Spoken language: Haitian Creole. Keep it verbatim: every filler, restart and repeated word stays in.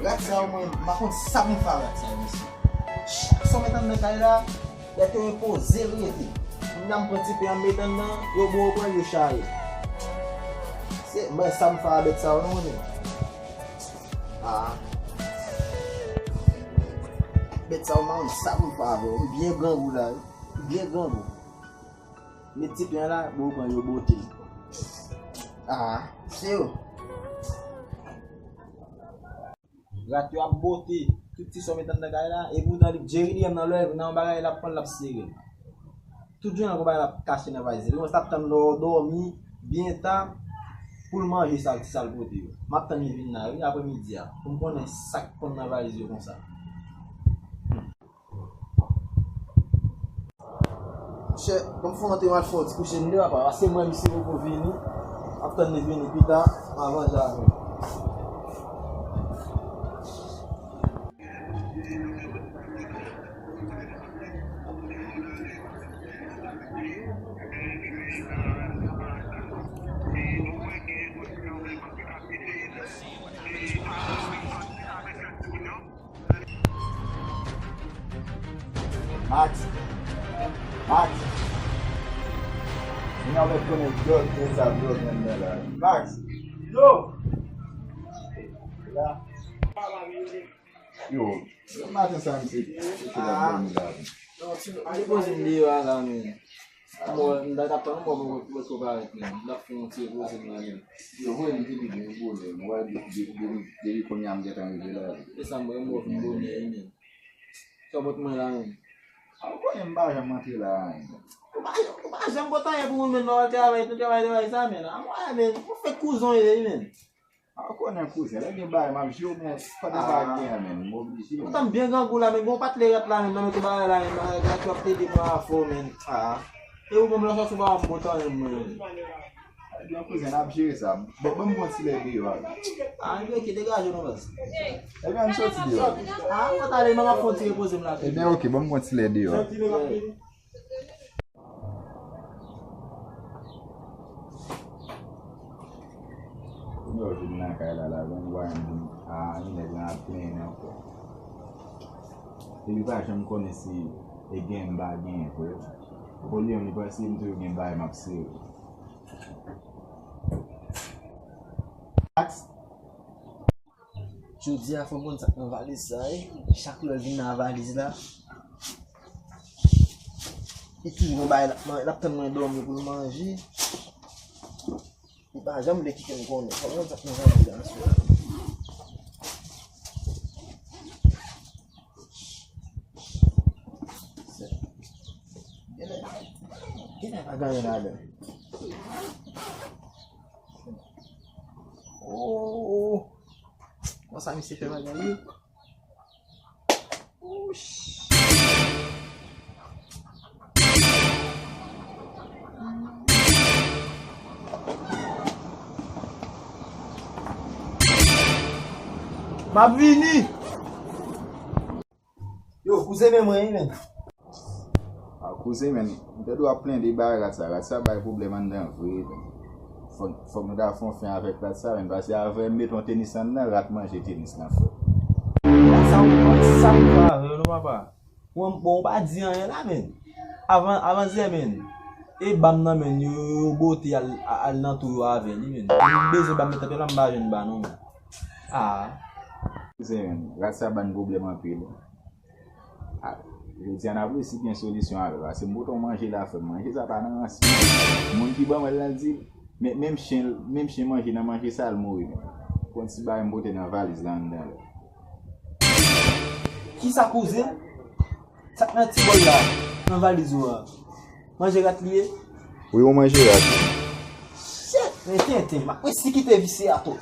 Rat sa yo, mwen, m pa konn sa pou m fè a rat sa yo, mesye. Chak sou met anndan kay la, lè te repoze l rete. Kounya m pran ti pen an m met anndan, yo bon, yo pran, yo chaje. Se, mwen, sa m fè a bèt sa yo, non, men. Ah. Bèt sa yo, m pa konn sa pou m fè avè yo. M byen grangou la, wi. M byen grangou. Met ti pen an la, bon, yo pran, yo bote. Ah, se yo. Rat yo ap bote tout ti sò met anndan kay la, e poutan li Jerry li menm nan lè nan yon bagay l ap pran l ap sere. Tout jounen nan yon bagay l ap kache nan valiz li. Li konsa ap tann lè w dòmi byen ta pou l manje sa, ti sa l pote yo. M ap tann li vin la, wi, aprè midi a, pou m konnen sa k konn nan valiz yo konsa. Chè, ban m fè yon antre, m al fè yon ti kouche m deyò, papa, paske mwen, misye poko vini. M ap tann li vini pita, m ap vanje avè l. Max. Max. Vin avèk konnen dòt, men sa dòt menm nan la. Max. Yo. La. Yo. Yo, maten sa, misye. Ah. Non, ti, m depoze m deyò a la, men. Bon, m ta t ap tann yon bò pou, pou, pou parèt, men. M t ap fè yon ti repoze m la, men. Yo, voye m vini, men, bonè. M wè de-, de-, de-, depi kounye a m gentan rive la. E sa, m wè m wè vin bonè, wi, men. Sa w pot mwen la, men? A, ou konnen m pa janm antre la, men. Ou pa, ou pa janm pot anyen pou moun, men, lè w al travay, travay, travay sa, men. A, mwen, men, ou fèk kouzon ye, men. A, ou konnen kouzen, lè gen bagay, m ap jere, men, pandan pa gen, men, m oblije, men. Poutan m byen grangou la, men, gon pa t le rat la, men, nan men tou bagay la, men, bagay la, rat yo ap plede pran afè w, men. A. E ou menm, lè w sòti, ou pa wè m pot anyen, men. Ebyen, kouzen, n ap jere sa. Bon, ban m pran ti lè deyò a. A, ebyen, oke, degaje w non, baz. Ebyen, ann soti deyò a. A, mwen t ale, mwen ap fè yon ti repoze m la. Ebyen, oke, ban m pran ti lè deyò a. Kounye a w vin nan kay la, la, ban m wè m vin, a, nèg la ap plenyen ankò. Epi li pa janm konnen si e gen m pa genyen vre. Olye m, li panse m toujou gen bagay m ap sere. Jodi a, fò m konn sa k nan valiz sa, wi. Chak lè l vin nan valiz la, li toujou gon bagay l ap man-, l ap tann mwen dòmi pou l manje. Li pa janm vle kite m konnen. Fò m konn sa k nan valiz la aswè a. Genlè, genlè pa gen anyen ladan. Oh, oh. Konsa misye fè bagay yo. Ouch. M ap vini. Yo, kouzen men mwen, wi, men. A, kouzen, men, m tande w ap plenyen de bagay rat sa. Rat sa bay pwoblèm anndan vre, men. Fòk, fòk nou ta fè yon fen avèk rat sa, men, paske avè m met yon tenis anndan, rat manje tenis lan, frè. Rat sa, ou konn sa m fè avè l non, papa. Bon, bon, ou pa di anyen la, men. Avan, avan yè, men. E ba m nan men, yo, yo, yo bote al, al nan twou yo avè li, men. Li bezwen ba m met anpil la, m pa jwenn ba non, men. A. Kouzen, men, rat sa ban n pwoblèm anpil. A, jodi a n ap resi gen solisyon avè l, paske m pote w manje la, frè m. Manje sa pa nan ranse. Moun ki ban mwen l lan di, men, menm chen, menm chen manje nan manje sa, l mouri menm. Konn ti bagay m pote nan valiz la anndan la. Kisa, kouzen? Sa k nan ti bòl la, nan valiz ou a? Manje rat li ye? Wi, yon manje rat. Shit, men tenten, m ap resi kite visye a tou.